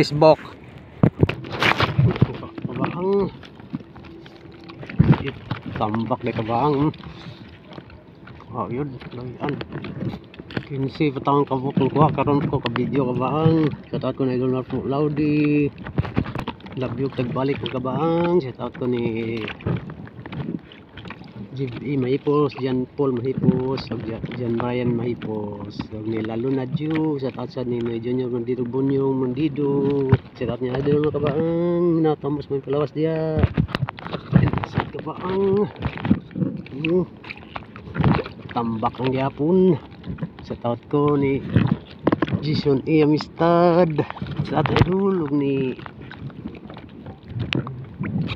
Facebook. Kabaang. Tambak na kabaang. Oh, yun. Layan. 15 patang kabuk ang kuha karon ko ka video, kabaang. Shout out ko na Idol Marco Laudi. Love you tagbalik ko, kabaang. Shout out ko ni GB Mahipos, Jan Paul Mahipos, ug Jan Ryan Mahipos, ug ni Lalo na Ju, shout out sa ni Noy Junior Mundido, Bunyong Mundido. Shout out niya idol mga kabaang, natamos mo yung palawas diya. Sa kabaang. Tambak ang gyapon. Shout out ko ni Jason E. Amistad. Shout out idol ug ni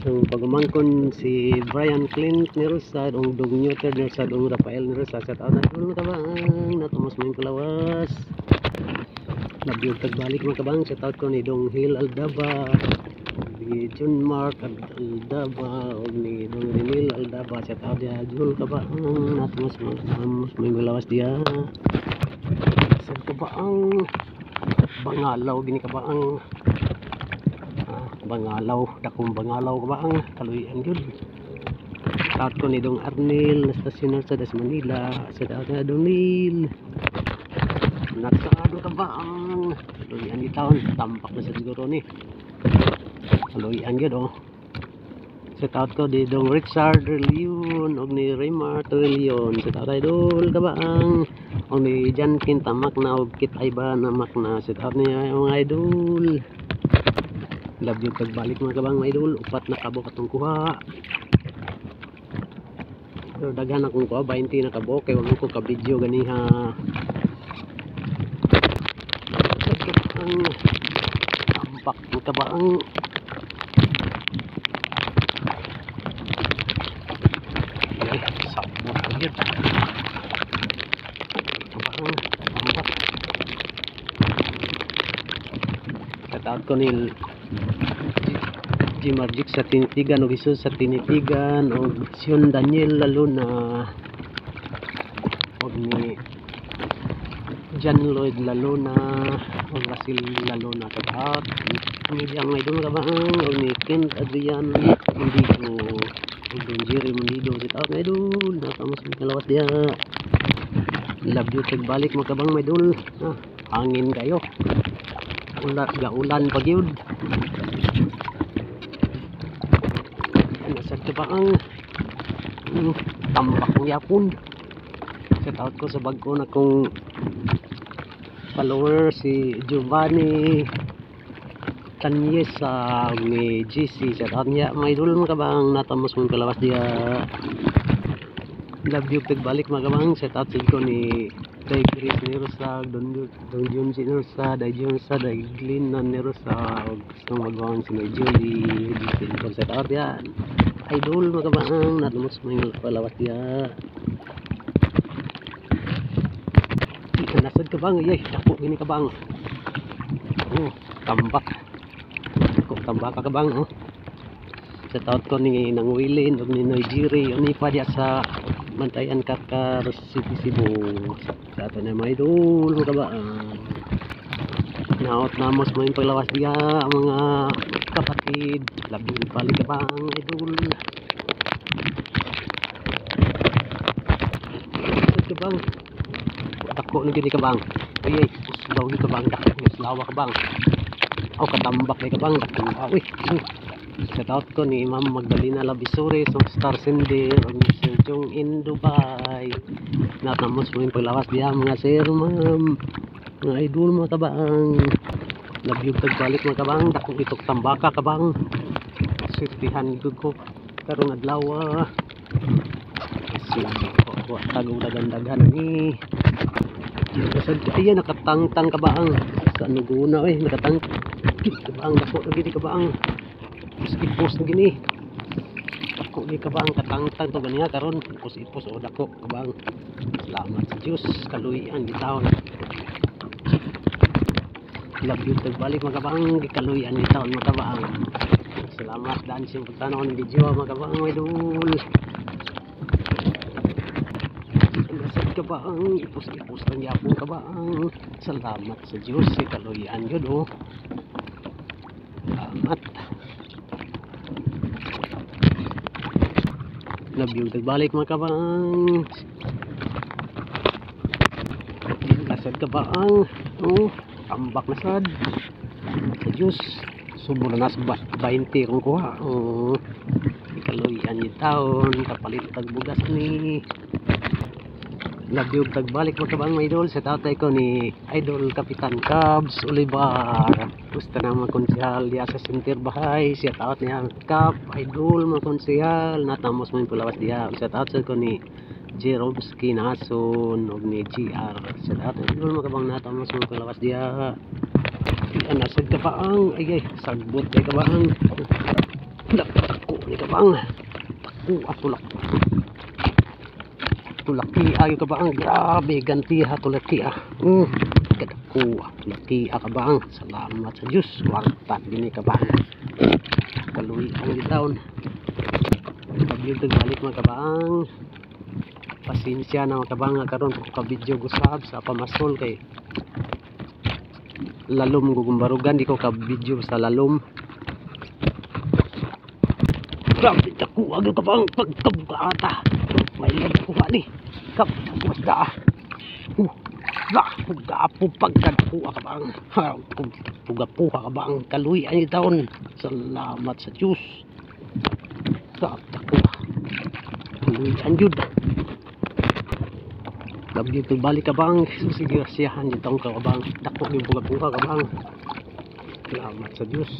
ang pagumangkon si Brian Clint Nerusad ug Dong Newter Nerusad ug Rafael Nerusad. Shout out idol mga kabaang, natamos mo yung palawas. Love you tagbalik mga kabang. Shout out ko ni Dong Hill Aldaba, ni John Mark Aldaba ug ni Dong Renil Aldaba. Shout out diya Jul kabaang, natamos mo mo yung palawas diya. Sa kabaang, bangalaw gini kabaang. Ah, bangalaw, dakong bangalaw kabaang, kaluyan yun. Shout ko ni Dong Arnel na stasyonar sa Das Manila. Shout out na Dong Neil. Nagsaado kabaang, kaluyan di taon, tampak na sa siguro ni. Kaluyan yun oh. Shout out ko di Dong Richard Relion og ni Raymar Relion. Shout out idol kabaang. Og ni Jan Kintamak na og Kit Aiba na Makna. Shout out niya mga idol. Love you pagbalik mga kabang, mga idol. Upat na kabok atong kuha. Pero daghan akong kuha, 20 na kabok kay wa ko ka video ganiha. Ang tampak ng kabaang. Ay, sabot na yun. Kabaang, tampak. Shout ko ni G. Marjik sa Tinitigan o Jesus sa Tinitigan o Sion Daniel Laluna o ni John Lloyd Laluna o Russell Laluna. Shout out ni Diyang Idol Kabaang o ni Kent Adrian Mundido o Don Jerry Mundido. Shout out mga idol, nakamos mga kalawas diya. Love you tagbalik mga kabang, mga idol. Ah, hangin kayo, ulan, gaulan pag yun. Nasa kabaang, tambak ng yapon. Shout out ko sa bag-o na kong follower si Giovanni Tanyesa ni GC. Shout out niya mga idol, mga kabang, natamos mong kalawas diya. Love you pagbalik mga kabang. Shout out ko ni Day Chris Nerosa, Don Don Jun Nerosa, Day Jun sa Day Glenn na Nerosa ug gustong magawang si Nay Julie GC. Shout out yan idol mga kabang, natamos mong kalawas diya. Nasad kabang, ay dako gini kabang. Oh, tambak. Dako tambak ka kabang oh. Shout out ko ni Nang Wilin ug ni Noy Jiri ni pa diya sa Bantayan Karkar City, Cebu. Sa ato na mga idol mga kabang. Naot namos mo yung paglawas diya mga kapatid. Love you balik kabang idol. Nasad kabang. Dako na gini kabang. Ay ay, uslaw ni kabang, dako ni uslawa kabang. Aw katambak ni kabang, dako. Uy. Shout out ko ni Ma'am Magdalena Labisores of Star Sender ug ni Sir Jong in Dubai. Natamos mo yung paglawas diya mga sir, ma'am. Mga idol mga kabang. Love you tagbalik mga kabang, dako itok tambaka kabang. Swertihan gud ko karong adlaw. Kasi ko tagong dagan-daghan ni. Kasad ayan nakatangtang kabaang sa nuguna eh nakatang kabaang, dako na gini kabaang, ipos na gini, dako ni kabaang, katangtang to ganiha karon, ipos ipos o dako kabaang. Salamat sa Dios, kaluyan gitawon. Love you tagbalik mga kabaang, gikaluyan gitawon mga kabaang. Salamat daan siyang pagtanaw ng video mga kabaang, mga idol. Nasad kabaang, ipos-ipos lang yapon kabaang. Salamat sa Diyos, kaluyan yun oh. Salamat. Love you. Tagbalik mga kabang. Lasad kabaang. Oh, tambak na sad. Sa Diyos. Subo na nas 20 kung kuha. Oh, ikaluyan ni taon. Kapalit tagbugas ni. Love you. Tagbalik mga kabang mga idol. Sa tatay ko ni Idol Kapitan Cubs Olivar. Gusto na mga konsihal diya sa Center Bahay. Siya out niya Cap Idol mga konsihal. Natamos mo yung pulawas diya. Siya out sa ko ni Jerobski Nason og ni GR. Siya out idol mga kabang natamos mo yung pulawas diya. Yan nasad ka paang. Ay ay sagbot kay kabaang. Dako ni kabaang. Dako atulak. Tulaki ayo kabaang, grabe ganti ha tulaki ah. Kadako tulaki ah kabaang. Salamat sa Diyos. Kwarta gini kabaang. Kaluwi ang taon. Pag balik mga kabaang. Pasensya na mga kabaang nga karon ko ka video gusab sa pamasol kay lalom gugumbarugan, di ko ka video sa lalom. Grabe dako agyo kabaang pagkabukaata. May kuha ni. Kap da. Ga gapo pagkadako ka bang. Puga-puha ka bang kaluy ani taon. Salamat sa Diyos. Kap dako. Kaluy ang jud. Love you to balik ka bang. Sige siyahan jud taon ka bang. Dako yung puga-puha ka bang. Salamat sa Diyos.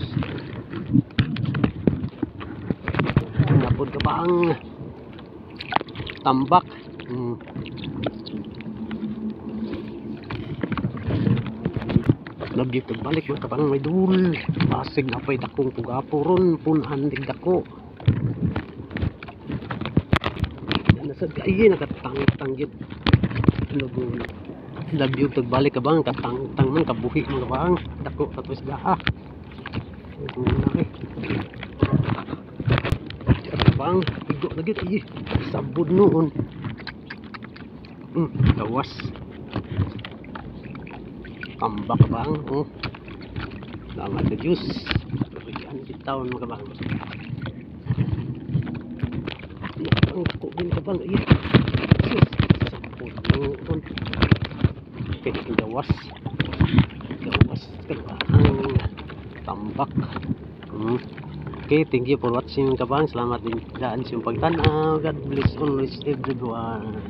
Napod ka bang. Tambak. Love you to balik mga kabang may dul. Pasig na pa'y dakong pugapo ron. Punan dig dako. Nasa ay nakatang-tang yun. Lugo. Love you to balik ka bang katang-tang man kabuhi mga kabang. Dako tapos daa. Lugo na eh. Kabang igo na gyud ay sabod noon. Gawas. Tambak bang. Oh. Salamat sa Diyos. Bigyan taon mga kabang. Ang dako din kabang. Ay. Sus, sabod noon. Okay, gawas. Gawas ang tambak. Okay, thank you for watching kabang. Salamat din daan sa iyong pagtanaw. God bless always everyone.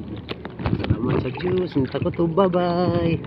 Salamat sa Diyos. Nita ko to. Bye-bye.